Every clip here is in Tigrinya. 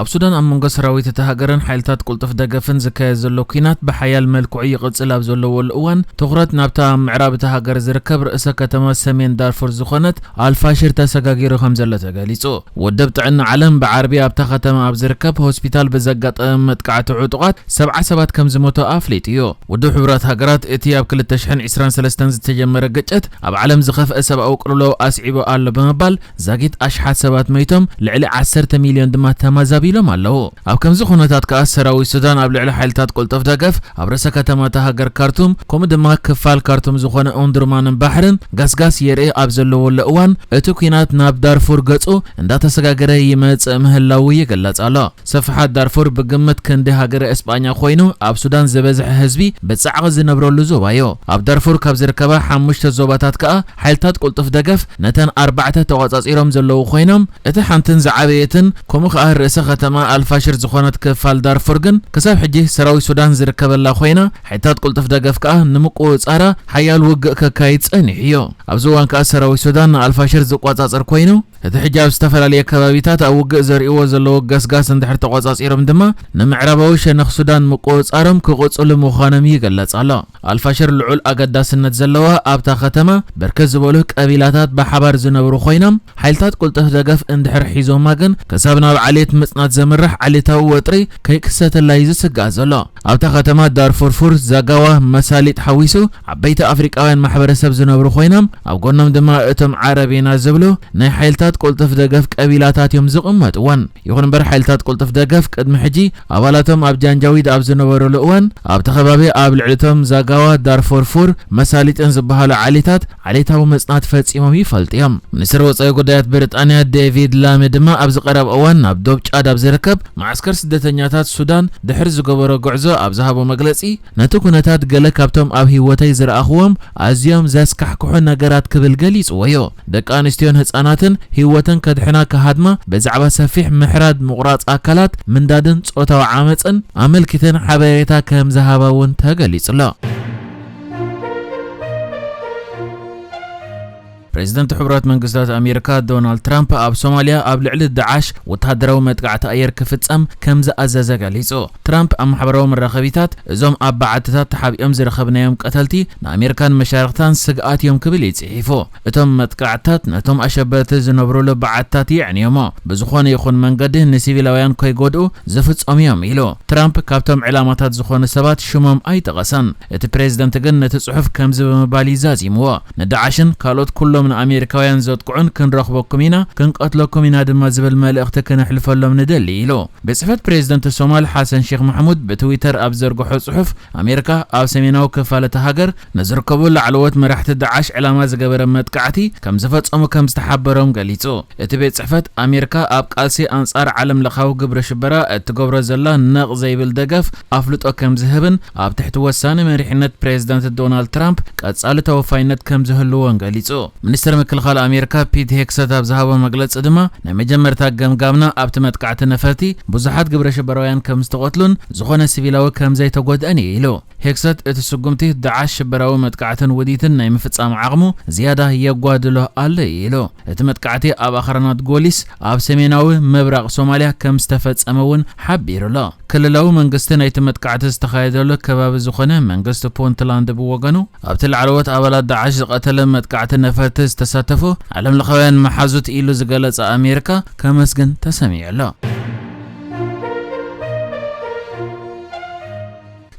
ኣብ ሱዳን ኣብ መንጎ ሰራዊት እታ ሃገርን ሓይልታት ቅልጡፍ ደገፍን ዝካየድ ዘሎ ኲናት ብሓያል መልክዑ ይቕጽል ኣብ ዘለወሉ እዋን፣ ትኹረት ናብታ ኣብ ምዕራብ እታ ሃገር ዝርከብ ርእሰ ከተማ ሰሜን ዳርፉር ዝኾነት ኣልፋሽር ተሰጋጊሩ ከም ዘሎ ተገሊጹ። ውድብ ጥዕና ዓለም ብዓርቢ ኣብታ ከተማ ኣብ ዝርከብ ሆስፒታል ብዘጋጠመ መጥቃዕቲ ዕጡቓት ሰብዓ ሰባት ከም ዝሞቱ ኣፍሊጡ እዩ። ውድብ ሕቡራት ሃገራት እቲ ኣብ ክልተ ሽሕን ዕስራን ሰለስተን ዝተጀመረ ግጭት ኣብ ዓለም ዝኸፍአ ሰብኣዊ ቅልውላው ኣስዒቡ ኣሎ ብምባል፣ ዛጊት ኣሽሓት ሰባት መይቶም፣ ልዕሊ ዓሰርተ ሚልዮን ድማ ተማዛቢሎም ኣለዉ። ኣብ ከምዚ ኩነታት ከኣ ሰራዊት ሱዳን ኣብ ልዕሊ ሓይልታት ቅልጡፍ ደገፍ ኣብ ርእሰ ከተማ እታ ሃገር ካርቱም፣ ከምኡ ድማ ክፋል ካርቱም ዝኾነ ኦምዱርማንን ባሕርን ጋስጋስ የርኢ ኣብ ዘለወሉ እዋን፣ እቲ ኲናት ናብ ዳርፉር ገጹ እንዳተሰጋገረ ይመጽእ ምህላዉ ይግለጽ ኣሎ። ሰፍሓት ዳርፉር ብግምት ክንዲ ሃገረ እስጳኛ ኮይኑ፣ ኣብ ሱዳን ዝበዝሐ ህዝቢ ብጻዕቒ ዝነብረሉ ዞባ እዩ። ኣብ ዳርፉር ካብ ዝርከባ ሓሙሽተ ዞባታት ከኣ ሓይልታት ቅልጡፍ ደገፍ ነተን ኣርባዕተ ተቖጻጺሮም ዘለዉ ኮይኖም፣ እቲ ሓንትን ዝዓበየትን ከምኡ ከኣ ርእሰ ከተማ ኣልፋሽር ዝኾነት ክፋል ዳርፉር ግን ክሳብ ሕጂ ሰራዊት ሱዳን ዝርከበላ ኮይና፣ ሓይልታት ቅልጡፍ ደገፍ ከኣ ንምቁጽጻራ ሓያል ውግእ ከካይድ ጸኒሑ እዩ። ኣብዚ እዋን ከኣ ሰራዊት ሱዳን ንኣልፋሽር ዝቆጻጸር ኮይኑ፣ እቲ ሕጂ ኣብ ዝተፈላለየ ከባቢታት ኣብ ውግእ ዘርእይዎ ዘለዉ ገስጋስ እንድሕር ተቖጻጺሮም ድማ፣ ንምዕራባዊ ሸነኽ ሱዳን ምቁጽጻሮም ክቕጽሉ ምዃኖም ይግለጽ ኣሎ። ኣልፋሽር ልዑል ኣገዳስነት ዘለዋ ኣብታ ከተማ ብርክት ዝበሉ ቀቢላታት ብሓባር ዝነብሩ ኮይኖም፣ ሓይልታት ቅልጡፍ ደገፍ እንድሕር ሒዞማ ግን፣ ክሳብ ናብ ዓሌት ምጽናት ዘምርሕ ዓሌታዊ ወጥሪ ከይክሰተላ እዩ ዝስጋእ ዘሎ። ኣብታ ከተማ ዳርፉር ፉር፣ ዛጋዋ፣ መሳሊጥ ሓዊሱ ዓበይቲ ኣፍሪቃውያን ማሕበረሰብ ዝነብሩ ኮይኖም፣ ኣብ ጎኖም ድማ እቶም ዓረብ ኢና ዝብሉ ናይ ሓይልታት ቅልጡፍ ደገፍ ቀቢላታት እዮም ዝቕመጥወን። ይኹን እምበር፣ ሓይልታት ቅልጡፍ ደገፍ ቅድሚ ሕጂ ኣባላቶም ኣብ ጃንጃዊድ ኣብ ዝነበሩሉ እዋን፣ ኣብቲ ከባቢ ኣብ ልዕሊ እቶም ዛጋዋ፣ ዳርፎር ፉር፣ መሳሊጥን ዝበሃሉ ዓሌታት ዓሌታዊ መጽናት ፈጺሞም ይፈልጡ እዮም። ሚኒስትር ወጻኢ ጉዳያት ብሪጣንያ ዴቪድ ላሚ ድማ ኣብዚ ቀረባ እዋን ናብ ዶብ ጫድ ኣብ ዝርከብ መዓስከር ስደተኛታት ሱዳን ድሕሪ ዝገበሮ ጉዕዞ ኣብ ዝሃቦ መግለጺ፣ ነቲ ኩነታት ገለ ካብቶም ኣብ ህይወተይ ዝረኣኽዎም ኣዝዮም ዘስካሕክሑ ነገራት ክብል ገሊጽዎ እዩ። ደቂ ኣንስትዮን ህጻናትን ህይወተን ከድሕና ክሃድማ ብዛዕባ ሰፊሕ ምሕራድ፣ ምቑራጽ ኣካላት፣ ምንዳድን ጾታዊ ዓመጽን ኣመልኪተን ሓበሬታ ከም ዝሃባ እውን ተገሊጹ ኣሎ። ፕሬዚደንት ሕቡራት መንግስታት ኣሜሪካ ዶናልድ ትራምፕ ኣብ ሶማልያ ኣብ ልዕሊ ዳዓሽ ወተሃደራዊ መጥቃዕቲ ኣየር ክፍጸም ከም ዝኣዘዘ ገሊጹ። ትራምፕ ኣብ ማሕበራዊ መራኸቢታት፣ "እዞም ኣብ በዓትታት ተሓቢኦም ዝረኸብናዮም ቀተልቲ ንኣሜሪካን መሻርኽታን ስግኣት እዮም" ክብል እዩ ጽሒፉ። እቶም መጥቃዕትታት ነቶም ኣሸበርቲ ዝነብሩሉ በዓትታት የዕንዮሞ፣ ብዝኾነ ይኹን መንገዲ ንሲቪላውያን ከይጎድኡ ዝፍጸሙ እዮም ኢሉ። ትራምፕ ካብቶም ዕላማታት ዝኾኑ ሰባት ሽሞም ኣይጠቐሰን። እቲ ፕሬዝደንት ግን ነቲ ጽሑፍ ከምዚ ብምባል እዩ ዛዚምዎ፣ "ንዳዓሽን ካልኦት ኩሎም ንኣሜሪካውያን ዘጥቅዑን ክንረኽበኩም ኢና፣ ክንቀትለኩም ኢና ድማ ዝብል መልእኽቲ ክነሕልፈሎም ንደሊ" ኢሉ። ቤት ጽሕፈት ፕሬዝደንት ሶማል ሓሰን ሼክ ማሕሙድ ብትዊተር ኣብ ዘርግሖ ጽሑፍ፣ ኣሜሪካ ኣብ ሰሜናዊ ክፋል እታ ሃገር ንዝርከቡ ላዕለዎት መራሕቲ ዳዓሽ ዕላማ ዝገበረ መጥቃዕቲ ከም ዝፈጸሙ ከም ዝተሓበሮም ገሊጹ። እቲ ቤት ጽሕፈት፣ ኣሜሪካ ኣብ ቃልሲ ኣንጻር ዓለም ለኻዊ ግብረ ሽበራ እትገብሮ ዘላ ነቕ ዘይብል ደገፍ ኣፍልጦ ከም ዝህብን ኣብ ትሕቲ ወሳኒ መሪሕነት ፕሬዝዳንት ዶናልድ ትራምፕ ቀጻሊ ተወፋይነት ከም ዝህልዎን ገሊጹ። ሚኒስትር ምክልኻል ኣሜሪካ ፒት ሄግሰት ኣብ ዝሃቦ መግለጺ ድማ፣ "ናይ መጀመርታ ገምጋምና ኣብቲ መጥቃዕቲ ነፈርቲ ብዙሓት ግብረ ሽበራውያን ከም ዝተቐትሉን ዝኾነ ሲቪላዊ ከም ዘይተጎድአን እዩ" ኢሉ። ሄግሰት፣ እቲ ስጉምቲ ዳዓሽ ሽበራዊ መጥቃዕትን ውዲትን ናይ ምፍጻም ዓቕሙ ዝያዳ የጓድሎ ኣሎ እዩ ኢሉ። እቲ መጥቃዕቲ ኣብ ኣኽራናት ጎሊስ ኣብ ሰሜናዊ ምብራቕ ሶማልያ ከም ዝተፈጸመ እውን ሓቢሩ ኣሎ። ክልላዊ መንግስቲ ናይቲ መጥቃዕቲ ዝተኻየደሉ ከባቢ ዝኾነ መንግስቲ ፑንትላንድ ብወገኑ፣ ኣብቲ ላዕለዎት ኣባላት ዳዓሽ ዝቐተለ መጥቃዕቲ ነፈርቲ ዝተሳተፉ ዓለምለኻውያን መሓዙት ኢሉ ዝገለጸ ኣሜሪካ ከመስግን ተሰሚዑ ኣሎ።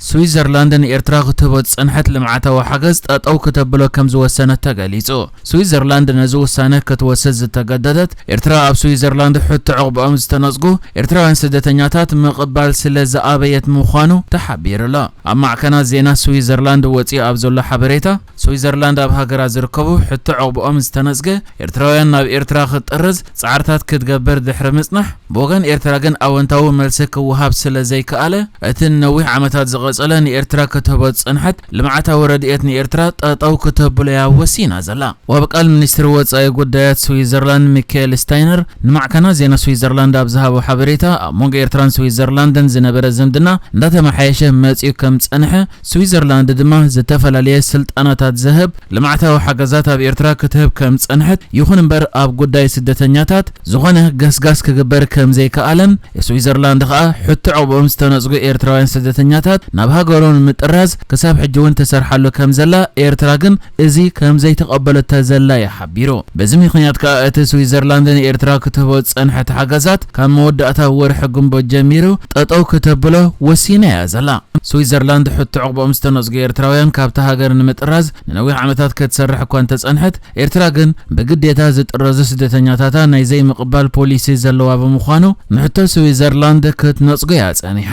ስዊዘርላንድ ንኤርትራ ክትህቦ ዝጸንሐት ልምዓታዊ ሓገዝ ጠጠው ክተብሎ ከም ዝወሰነት ተገሊጹ። ስዊዘርላንድ ነዚ ውሳነ ክትወስድ ዝተገደደት፣ ኤርትራ ኣብ ስዊዘርላንድ ሕቶ ዕቑብኦም ዝተነጽጉ ኤርትራውያን ስደተኛታት ምቕባል ስለ ዝኣበየት ምዃኑ ተሓቢሩ ኣሎ። ኣብ ማዕከናት ዜና ስዊዘርላንድ ወጺኡ ኣብ ዘሎ ሓበሬታ፣ ስዊዘርላንድ ኣብ ሃገራ ዝርከቡ ሕቶ ዕቑብኦም ዝተነጽገ ኤርትራውያን ናብ ኤርትራ ክጥርዝ ጻዕርታት ክትገብር ድሕሪ ምጽናሕ፣ ብወገን ኤርትራ ግን ኣወንታዊ መልሲ ክወሃብ ስለ ዘይከኣለ፣ እቲ ንነዊሕ ዓመታት ዝቐጸለ ቀጸለ ንኤርትራ ክትህቦ ዝጸንሐት ልምዓታዊ ረድኤት ንኤርትራ ጠጠው ክተብሎ እያ ወሲና ዘላ። ወሃቢ ቃል ሚኒስትሪ ወጻኢ ጉዳያት ስዊዘርላንድ ሚካኤል ስታይነር ንማዕከናት ዜና ስዊዘርላንድ ኣብ ዝሃቦ ሓበሬታ፣ ኣብ መንጎ ኤርትራን ስዊዘርላንድን ዝነበረ ዝምድና እንዳተመሓየሸ መጺኡ ከም ዝጸንሐ፣ ስዊዘርላንድ ድማ ዝተፈላለየ ስልጠናታት ዝህብ ልምዓታዊ ሓገዛት ኣብ ኤርትራ ክትህብ ከም ዝጸንሐት፣ ይኹን እምበር ኣብ ጉዳይ ስደተኛታት ዝኾነ ገስጋስ ክግበር ከም ዘይከኣለን፣ ስዊዘርላንድ ከኣ ሕቶ ዕቑቦም ዝተነጽጉ ኤርትራውያን ስደተኛታት ናብ ሃገሮም ንምጥራዝ ክሳብ ሕጂ እውን ትሰርሓሉ ከም ዘላ፣ ኤርትራ ግን እዚ ከም ዘይተቐበለቶ ዘላ እዩ ሓቢሩ። በዚ ምኽንያት ከኣ እቲ ስዊዘርላንድ ንኤርትራ ክትህቦ ዝጸንሐት ሓገዛት ካብ መወዳእታ ወርሒ ግንቦት ጀሚሩ ጠጠው ክተብሎ ወሲና እያ ዘላ። ስዊዘርላንድ ሕቶ ዕቑቦም ዝተነጽጉ ኤርትራውያን ካብታ ሃገር ንምጥራዝ ንነዊሕ ዓመታት ክትሰርሕ እኳ እንተጸንሐት፣ ኤርትራ ግን ብግዴታ ዝጥረዙ ስደተኛታታ ናይ ዘይምቕባል ፖሊሲ ዘለዋ ብምዃኑ፣ ንሕቶ ስዊዘርላንድ ክትነጽጎ እያ ጸኒሓ።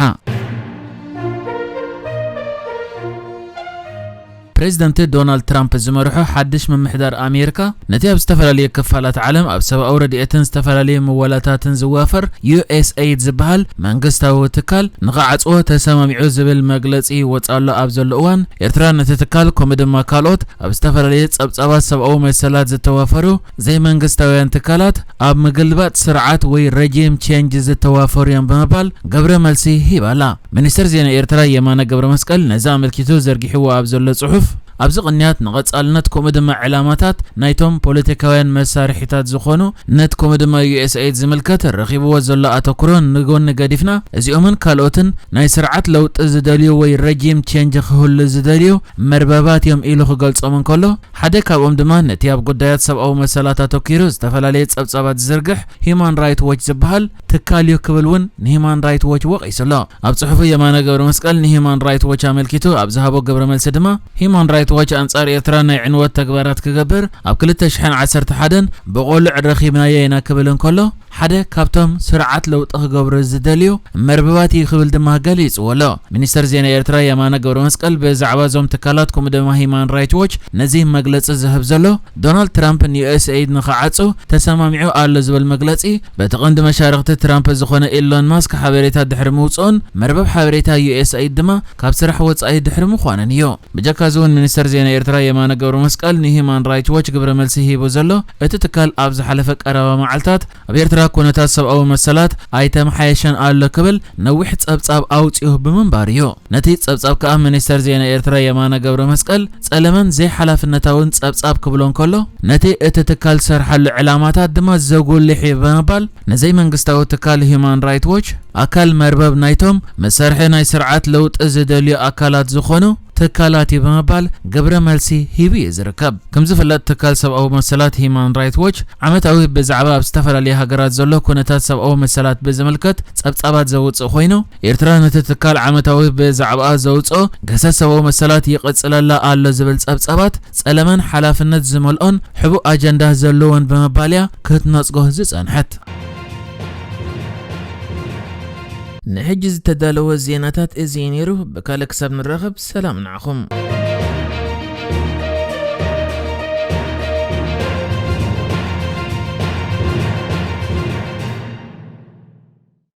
ፕሬዚደንት ዶናልድ ትራምፕ ዝመርሖ ሓድሽ ምምሕዳር ኣሜሪካ፣ ነቲ ኣብ ዝተፈላለዩ ክፋላት ዓለም ኣብ ሰብኣዊ ረድኤትን ዝተፈላለዩ ምወላታትን ዝዋፈር ዩ ኤስ ኤይድ ዝበሃል መንግስታዊ ትካል ንኽዓጽዎ ተሰማሚዑ ዝብል መግለጺ ይወጽእ ኣሎ ኣብ ዘሎ እዋን፣ ኤርትራ ነቲ ትካል ከምኡ ድማ ካልኦት ኣብ ዝተፈላለዩ ጸብጻባት ሰብኣዊ መሰላት ዝተዋፈሩ ዘይመንግስታውያን ትካላት ኣብ ምግልባጥ ስርዓት ወይ ረጂም ቼንጅ ዝተዋፈሩ እዮም ብምባል ግብረ መልሲ ሂባ ኣላ። ሚኒስትር ዜና ኤርትራ የማነ ገብረ መስቀል ነዚ ኣመልኪቱ ዘርጊሕዎ ኣብ ዘሎ ጽሑፍ፣ ኣብዚ ቅንያት ንቐጻልነት ከምኡ ድማ ዕላማታት ናይቶም ፖለቲካውያን መሳርሒታት ዝኾኑ ነት ከምኡ ድማ ዩ ኤስ ኤይድ ዝምልከት ረኺብዎ ዘሎ ኣተኩሮ ንጎኒ ገዲፍና፣ እዚኦምን ካልኦትን ናይ ስርዓት ለውጢ ዝደልዩ ወይ ረጂም ቼንጅ ክህሉ ዝደልዩ መርበባት እዮም ኢሉ ክገልጾም እንከሎ፣ ሓደ ካብኦም ድማ ነቲ ኣብ ጉዳያት ሰብኣዊ መሰላት ኣተኪሩ ዝተፈላለየ ጸብጻባት ዝዝርግሕ ሂዩማን ራይት ዎች ዝበሃል ትካል እዩ ክብል እውን ንሂዩማን ራይት ዎች ወቒሱ ኣሎ። ኣብ ጽሑፉ የማነ ገብረ መስቀል ንሂዩማን ራይት ዎች ኣመልኪቱ ኣብ ዝሃቦ ግብረ መልሲ ድማ፣ ሂዩማን ራይት ዎች ኣንጻር ኤርትራ ናይ ዕንወት ተግባራት ክገብር ኣብ ክልተ ሽሕን ዓሰርተ ሓደን ብቆልዕ ረኺብናዮ ኢና ክብል እንከሎ፣ ሓደ ካብቶም ስርዓት ለውጢ ክገብሩ ዝደልዩ መርበባት እዩ ክብል ድማ ገሊጽዎ ኣሎ። ሚኒስተር ዜና ኤርትራ የማነ ገብረ መስቀል ብዛዕባ እዞም ትካላት ከምኡ ድማ ሂዩማን ራይት ዎች ነዚ መግለጺ ዝህብ ዘሎ፣ ዶናልድ ትራምፕ ን ዩ ኤስ ኤይድ ንኽዓጹ ተሰማሚዑ ኣሎ ዝብል መግለጺ፣ በቲ ቀንዲ መሻርኽቲ ትራምፕ ዝኾነ ኢሎን ማስክ ሓበሬታ ድሕሪ ምውጽኡን መርበብ ሓበሬታ ዩ ኤስ ኤይድ ድማ ካብ ስራሕ ወጻኢ ድሕሪ ምዃኑን እዩ። ብጀካ እዚ እውን ሚኒስተር ዜና ኤርትራ የማነ ገብረ መስቀል ንሂዩማን ራይት ዎች ግብረ መልሲ ሂቡ ዘሎ፣ እቲ ትካል ኣብ ዝሓለፈ ቀረባ መዓልታት ኣብ ኤርትራ ኩነታት ሰብኣዊ መሰላት ኣይተመሓየሸን ኣሎ ክብል ነዊሕ ጸብጻብ ኣውጺኡ ብምንባር እዩ። ነቲ ጸብጻብ ከኣ ሚኒስተር ዜና ኤርትራ የማነ ገብረ መስቀል ጸለመን ዘይሓላፍነታውን ጸብጻብ ክብሎ እንከሎ፣ ነቲ እቲ ትካል ዝሰርሓሉ ዕላማታት ድማ ዘጉልሕ እዩ ብምባል፣ ንዘይመንግስታዊ ትካል ሂዩማን ራይት ዎች ኣካል መርበብ ናይቶም መሳርሒ ናይ ስርዓት ለውጢ ዝደልዩ ኣካላት ዝኾኑ ትካላት እዩ ብምባል ግብረ መልሲ ሂቡ እዩ ዝርከብ። ከም ዝፍለጥ ትካል ሰብኣዊ መሰላት ሂዩማን ራይት ዎች ዓመታዊ ብዛዕባ ኣብ ዝተፈላለዩ ሃገራት ዘሎ ኩነታት ሰብኣዊ መሰላት ብዝምልከት ጸብጻባት ዘውጽእ ኮይኑ፣ ኤርትራ ነቲ ትካል ዓመታዊ ብዛዕባኣ ዘውጽኦ ገሰስ ሰብኣዊ መሰላት ይቕጽለላ ኣሎ ዝብል ጸብጻባት ጸለመን ሓላፍነት ዝመልኦን ሕቡእ ኣጀንዳ ዘለዎን ብምባል እያ ክትነጽጎ ዝጸንሐት። ንሕጂ ዝተዳለወ ዜናታት እዚ እዩ ነይሩ። ብካልእ ክሳብ ንራኸብ ሰላም ንዓኹም።